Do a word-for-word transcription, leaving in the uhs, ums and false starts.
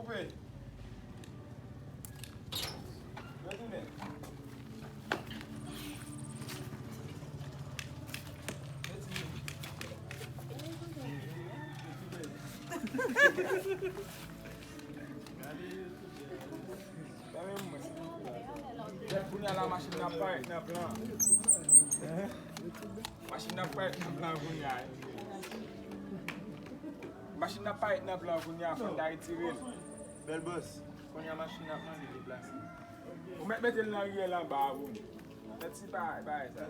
Koupe. Retounen. Gade YouTube. Kounye a la machin nan ap parèt nan plan. Machin nan ap parèt nan plan kounye a. Machin nan ap parèt nan plan kounye a, fò n ta retire l. Bèl bòs. Kounye a machin nan ap mande deplase. Ou mèt mete l nan riyèl anba a pou m. Mèt si pa, pa sa.